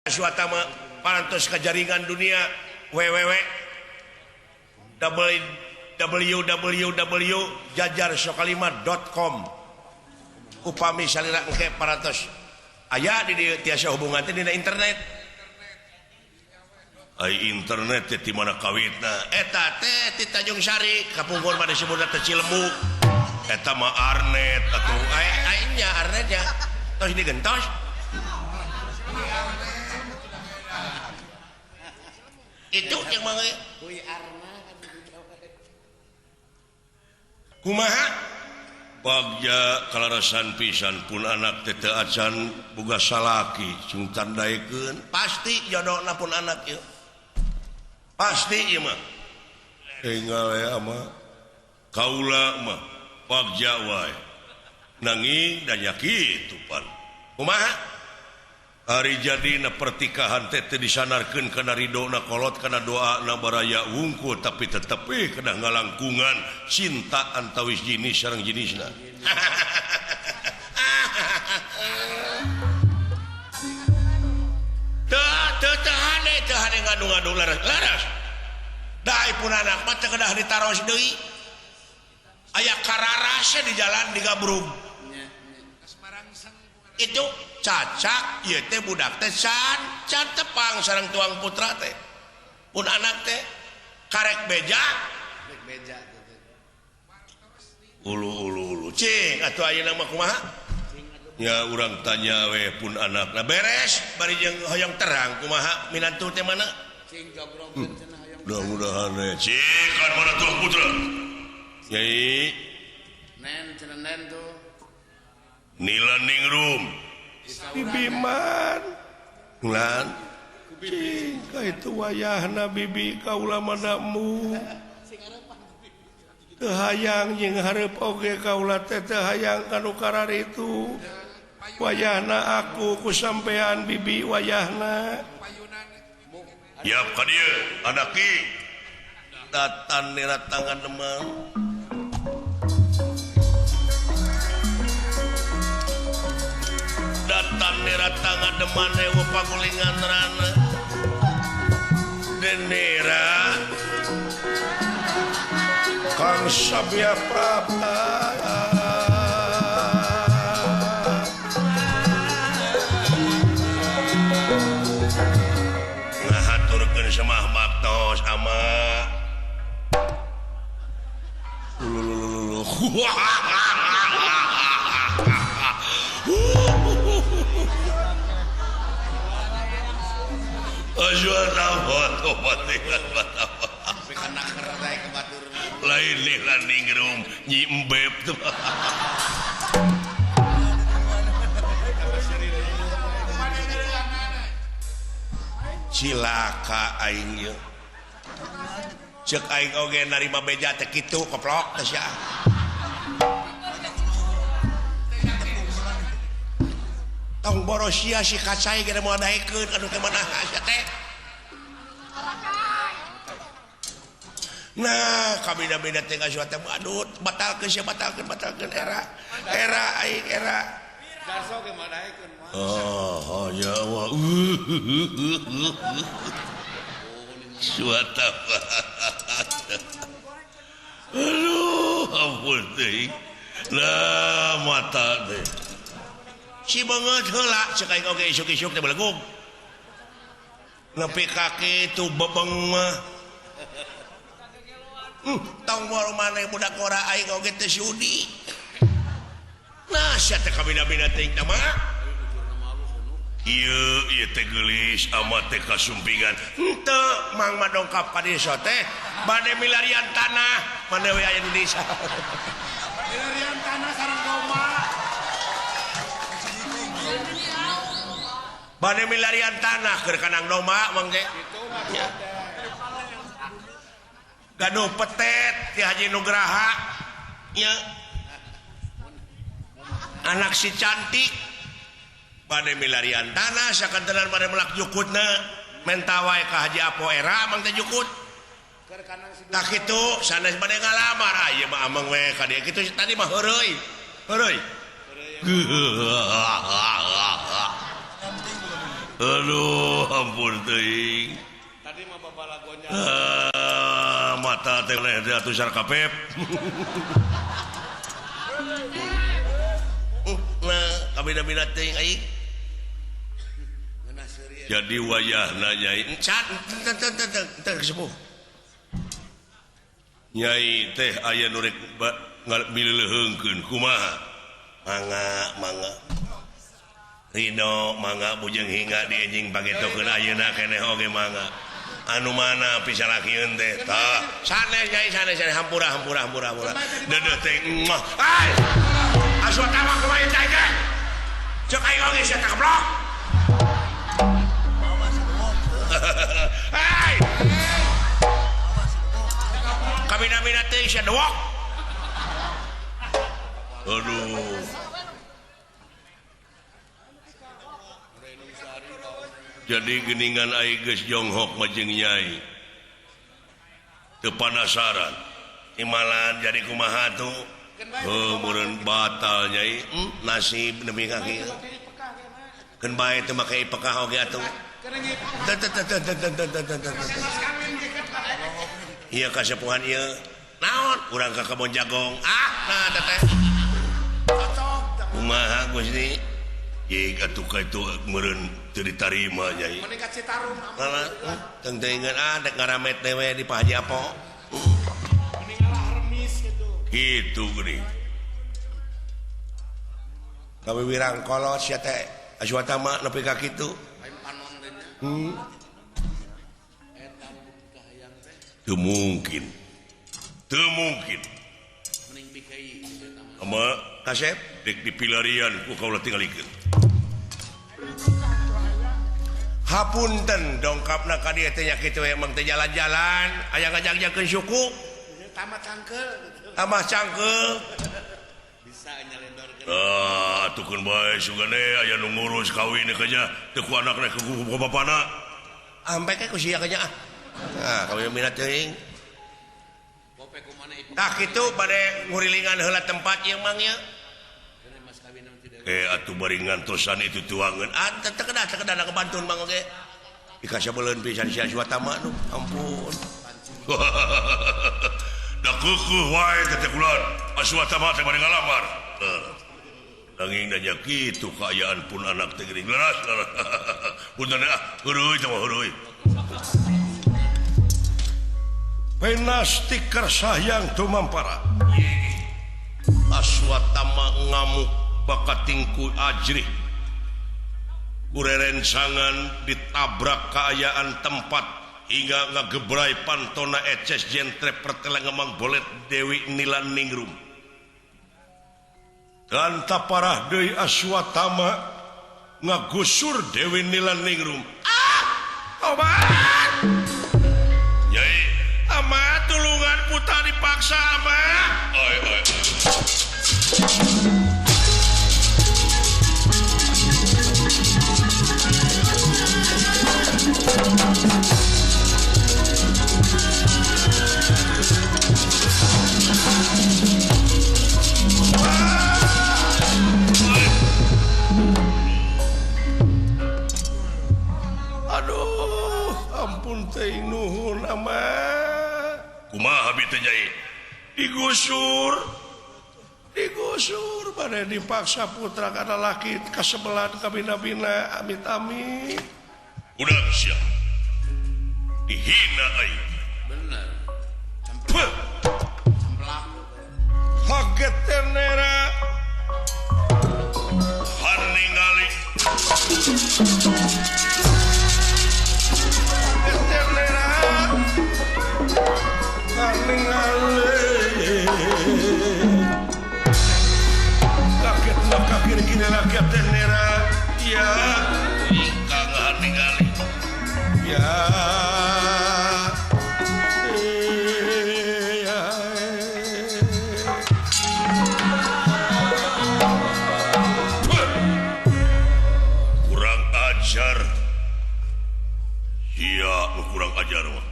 Suatama parantos ka jaringan dunia www www.jajarsokalima.com upami salira engke parantos aya di dieu tiasa hubungan teh dina internet. Ai internet teh ti mana kawitna eta teh ti Tanjung Sari kapungkur mah disebutna teh Cilembu eta mah arnet atuh ai nya arnetnya tos digentos. Itu yang mang kumaha bagja kalarasan pisan pun anak teh teu acan boga salaki sing tandaekeun pasti jodona pun anak ieu pasti ieu mah enggal ya mah kaula mah bagja wae nanging da nya kitu pan kumaha ari jadina pertikahan teh teu disanarkeun kana ridona kolot kana doana baraya wungkul tapi tetep we kana ngalangkungan cinta antawis jenis sareng jenisna. Teu teu hade teu hade ngadu-ngadu laras laras. Da pun anak mah teu kedah ditaros deui. Aya kararasna di jalan digabrug. Itu cacak ieu teh budak teh can can tepang sareng tuang putra teh pun anak teh karek beja karek beja ulu ulu ulu cing atuh ayeuna mah kumaha nya urang tanya we pun anakna beres bari jeung hoyong terang kumaha minantu teh mana cing jogrogkeun cenah hoyong mudah-mudahan we cing kan mana tuang putra nyai nen cenah nen tuh Nila ningrum bibiman lan cing ka itu wayahna bibi kaula madamu teu hayang jeung hareup oge kaula teh teu hayang ka nu kararitu wayahna aku ku sampean bibi wayahna yap ka dieu anaki datan niratangan demang datan niratangan demane wa pagulingan rana denera Kang Sabya Prapta ngahaturkeun semah baktos ama lulululu lain ningrum nyi embeb tuh. Cilaka aing ieu. Ceuk aing oge narima beja teh kitu koplok teh sia. Tong boros sia si kacai ge moal daekeun anu teh mana sia teh. Nah, kabeda-beda teh ka suatu aduh batalkeun sia batalkeun batalkeun era. Era aing era. Darso ge moal daekeun moal. Oh, ya Allah. Suatu. Aduh, ampun teh. Lah mata teh. Si banget heula cek aing oge isuk-isuk teh belegug. Nepi ka kitu bebeng mah. Tong boro maneh budak ora aing oge teh sudi. Nah, sia teh kabina-bina teuing teh mah. Ieu ieu teh geulis ama teh kasumpingan. Henteu mang mah dongkap ka desa teh bade milarian tanah, mane we aya di desa. Milarian tanah sareng goma. Bade milarian tanah keur kanang domba mang teh. Gaduh petet ti Haji Nugraha nya anak si cantik bade milarian tanah sakantenan bade melak jukutna menta wae ka Haji Apo era mang teh jukut tah kitu sanes bade ngalamar ah ieu mah ameng we ka dieu kitu tadi mah heureuy heureuy. Aduh ampun teuing. Tadi mah babalagonya. Mata teh leh teh atuh sarkapep. Nah, kabina-bina teuing aing. Jadi wayahna nyai encan teu sepuh. Nyai teh aya nu rek mileuleheungkeun kumaha? Mangga mangga. Ridho mangga bujeng hingga di enjing pagetokeun ayeuna keneh oge mangga. Anu mana pisalakieun teh? Tah, sanes nyai sanes sanes hampura hampura hampura hampura. Deudeuh teh mah. Ai! Aswatama kumaha teh teh? Cek aing oge sia teh goblok. Hai! Kabina-bina teh sia dewok. Aduh. Jadi geningan aing geus jonghok mah jeung nyai. Teu panasaran. Imalan jadi kumaha tuh? Heuh meureun batal nyai. Nasib nepi ka kieu. Keun bae teu make ipekah oge atuh. Iya kasepuhan ieu. Naon? Urang ka kebon jagong. Ah, nah teteh. Kumaha Gusti? Ye atuh ka itu meureun teu ditarima nyai. Mending ka Citarum. Teuing-teuingan ah dek ngaramet dewe di Pak Haji Apo. Mending ngalah remis gitu. Kitu geuning. Kawiwirang kolot sia teh Aswatama nepi ka kitu. Teu mungkin. Teu mungkin. Ama kasep dek dipilarian ku kaula tingalikeun. Hapunten dongkapna ka dieu teh nya kitu emang teh jalan-jalan aya ngajak-jakeun suku. Tambah cangkeul gitu. Tambah cangkeul. Bisa nyelendorkeun. Ah, atukeun bae sugane aya nu ngurus kawin nya teu ku anakna ku bapana. Ampe ke ku sia nya ah. Nah, kawin minat teuing. Tah kitu bade ngurilingan heula tempat ieu mang ieu. Atuh bari ngantosan itu tuangeun. Ah, teu kedah teu kedah kebantun mang oge. Dikasabeuleun pisan si Aswatama nu. Ampun. Da keukeeh wae teh kulan. Aswatama teh bari ngalamar. Nanging nanya kitu kaayaan pun anak teh geuning leras. Punten ah, heuruy teh mah heuruy. Penasti kersahyang tumampara. Aswatama ngamuk bakatingku ajrih. Kurerencangan ditabrak keayaan tempat hingga ngagebrai pantona eces jentre perteleng ngemang bolet Dewi Nilan Ningrum. Dan taparah deui Aswatama ngagusur Dewi Nilan Ningrum. Ah! Tobat! Nyai, ama tulungan putra dipaksa ama. Oi oi. Aduh, ampun teh nuhun ama. Kumaha bi teh nyai? Digusur. Digusur bade dipaksa putra kana laki kasebelan kabina-bina amit-amit. Udah siap. Dihina aing. Bener. Cemplak. Kaget tenera. Haningali. Kaget tenera. Haningali. Kaget na kakir-kiri rakyat tenera. Ya. Ingkang haningali. Ya. Kurang ajar. Iya, kurang ajar mah.